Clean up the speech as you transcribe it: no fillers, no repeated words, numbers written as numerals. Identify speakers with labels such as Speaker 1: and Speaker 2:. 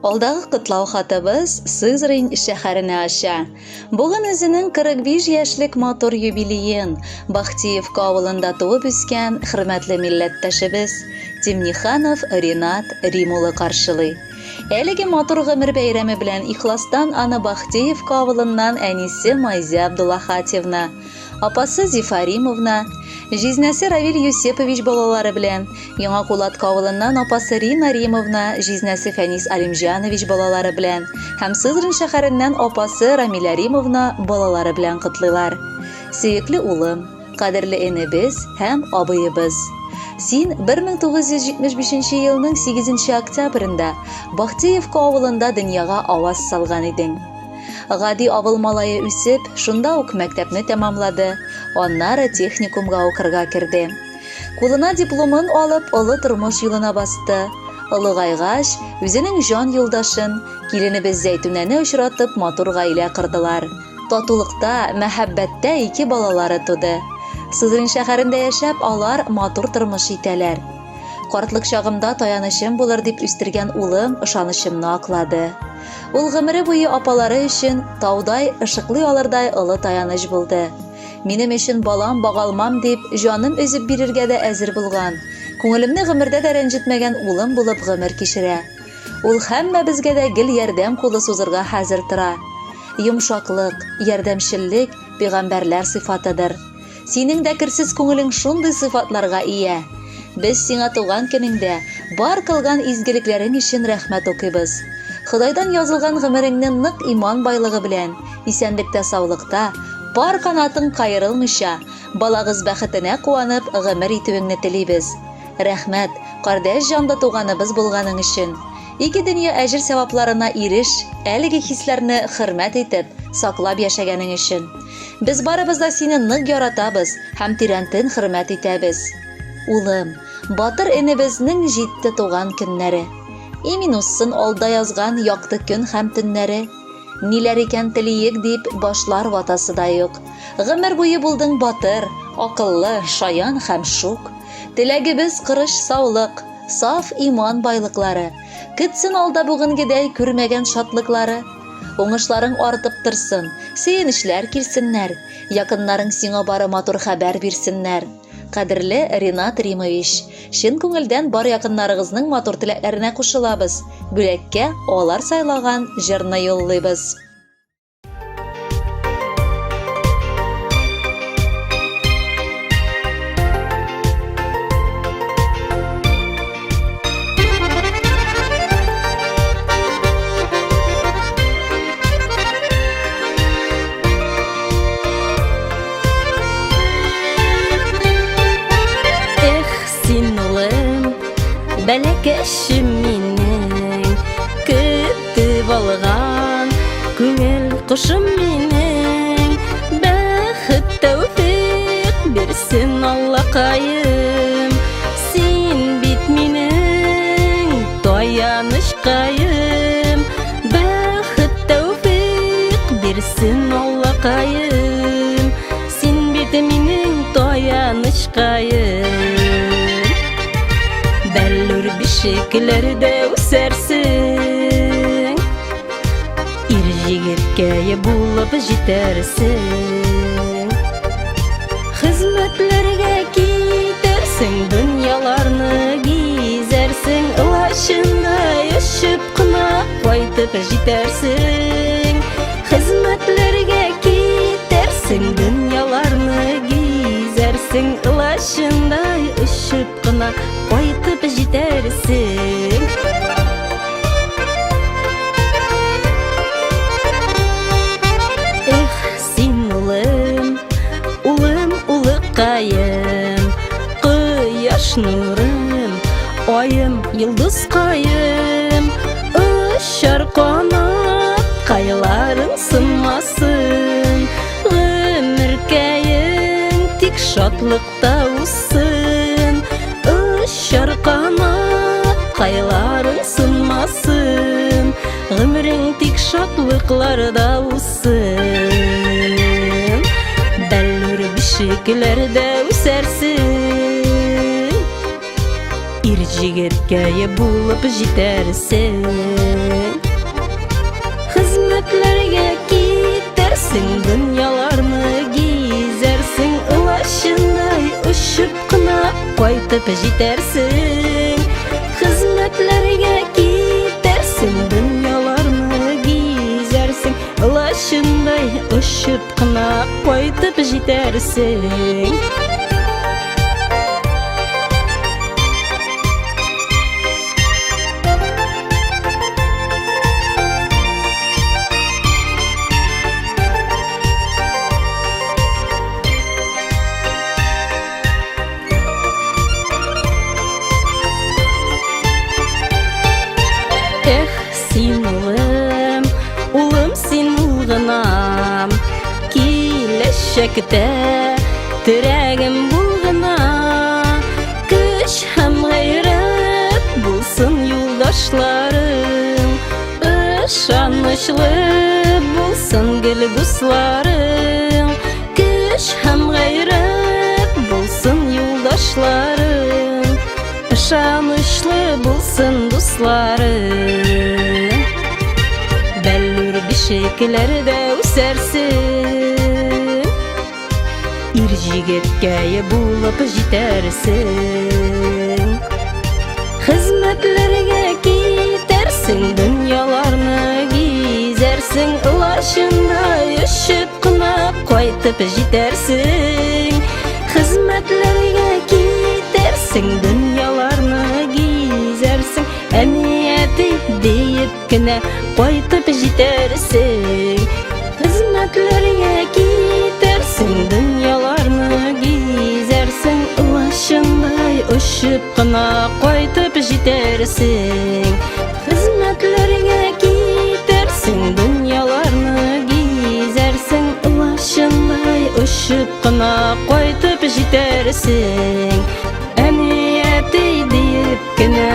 Speaker 1: Алдагы котлау хатыбыз Сызрань шәһәренә ача. Бүген үзенең 45 яшьлек матур юбилеен Бахтиевка авылында туып үскән хөрмәтле милләттәшебез Тимниханов Ринат Рим улы каршылый. Әлеге матур гомер бәйрәме белән ихластан аны Бахтиевка авылыннан әнисе Майзә Абдуллахатьевна, Апасы Зифа Римовна, җизнәсе Равил Юсепович балалары белән, Яңа Кулатка авылыннан апасы Рина Римовна, җизнәсе Фәнис Алимҗанович балалары белән һәм Сызрань шәһәреннән апасы Рамилә Римовна балалары белән котлыйлар. Сөекле улым, кадерле энебез һәм абыебыз! Син 1975 елның 8 октябрендә Бахтеевка авылында дөньяга аваз салган идең. Гади авыл малае үсеп, шунда ук мәктәпне тәмамлады, аннары техникумга укырга керде. Кулына дипломын алып, олы тормыш юлына басты. Олыгайгач, үзенең җан юлдашын, киленебез Зәйтүнәне очратып, матур гаилә кордылар. Татулыкта, мәхәббәттә ике балалары туды. Сызрань шәһәрендә яшәп, алар матур тормыш итәләр. Картлык чагымда таянычым булыр дип үстергән улым ышанычымны аклады. Ул гомере буе апалары өчен таудай ышыклый алырдай олы таяныч булды. Минем өчен балам багалмам дип, җаным өзеп бирергә дә әзер булган, күңелемне гомердә дә рәнҗетмәгән улым булып гомер кичерә. Ул һәммәбезгә дә гел ярдәм кулы сузырга хәзер тора. Йомшаклык, ярдәмчеллек пигамбәрләр сыйфатыдыр. Синең дә керсез күңелең шундый сыйфатларга ия. Без сиңа туган көнеңдә бар кылган изгелекләрең өчен рәхмәт укыйбыз. Ходайдан язылган гомереңне нык иман байлыгы белән, исәнлектә-саулыкта, пар канатың каерылмыйча, балагыз бәхетенә куанып гомер итүеңне телибез. Рәхмәт, кардәш җанлы туганыбыз булганың өчен. Ике дөнья әҗер-сәвапларына иреш, әлеге хисләрне хөрмәт итеп, саклап яшәгәнең өчен. Без барыбыз да сине нык яратабыз һәм тирәнтен хөрмәт итәбез. Улым, батыр энебезнең җитте туган көннәре. Имин узсын алда язган якты көн һәм төннәре. Ниләр икән телиек дип башлар ватасы да юк. Гомер буе булдың батыр, акыллы, шаян һәм шук. Теләгебез корыч саулык, саф иман байлыклары. Көтсен алда бүгенгедәй күрмәгән шатлыклары. Уңышларың артып торсын, сөенечләр килсеннәр, якыннарың сиңа бары матур хәбәр бирсеннәр. Кадерле Ринат Римович, чын күңелдән бар якыннарыгызның матур теләкләренә кушылабыз. Бүләккә алар сайлаган җырны юллыйбыз.
Speaker 2: Эх, син улым, бәләкәчем минең, көтеп алган күңел кошым минең, бәхет тәүфик бирсен Аллакаем, син бит минең таянычкаем, бәхет тәүфик бирсен Аллакаем, син бит минең таянычкаем. Бәллүр бишекләрдә үсәрсең, ир җегеткәе булып җитәрсең. Хезмәтләргә китәрсең, дөньяларны гизәрсең, лачындай очып кына кайтып җитәрсең. Хезмәтләргә китәрсең, дөньяларны гизәрсең, лачындай очып кына кайтып җитәрсең. Эх, син улым, улым, улыкаем, кояш нурым, аем, йолдызкаем, очар канат кайларың сынмасын, гомеркәең тик шатлыкта узсын, очар канат кайларың сынмасын, гомерең тик шатлыкларда узсын. Бәллүр бишекләрдә үсәрсең, ир җегеткәе булып җитәрсең. Китәрсең, дөньяларны гизәрсең, Лачындай очып кына кайтып җитәрсең. Хезмәтләргә китәрсең, дөньяларны гизәрсең, Лачындай очып кына кайтып җитәрсең. Эх, син улым, улым син булгынам, киләчәктә терәгем булгына. Көч һәм гайрәт булсын юлдашларың, Ышанычлы булсын гел дусларың. Көч һәм гайрәт булсын юлдашларың, Ышанычлы булсын дусларың. Бәллүр бишекләрдә үсәрсең, Ир җегеткәй булып җитәрсең. Хезмәтләргә китәрсең, дөньяларны гизәрсең, Лачындай очып кына кайтып җитәрсең. Хезмәтләргә китәрсең, дөньяларны гизәрсең, Әни, әти диеп кенә кайтып җитәрсең. Хезмәтләргә китәрсең, дөньяларны гизәрсең, Лачындай очып кына кайтып җитәрсең. Хезмәтләргә китәрсең, дөньяларны гизәрсең, Лачындай очып кына кайтып җитәрсең. Әни, әти диеп кенә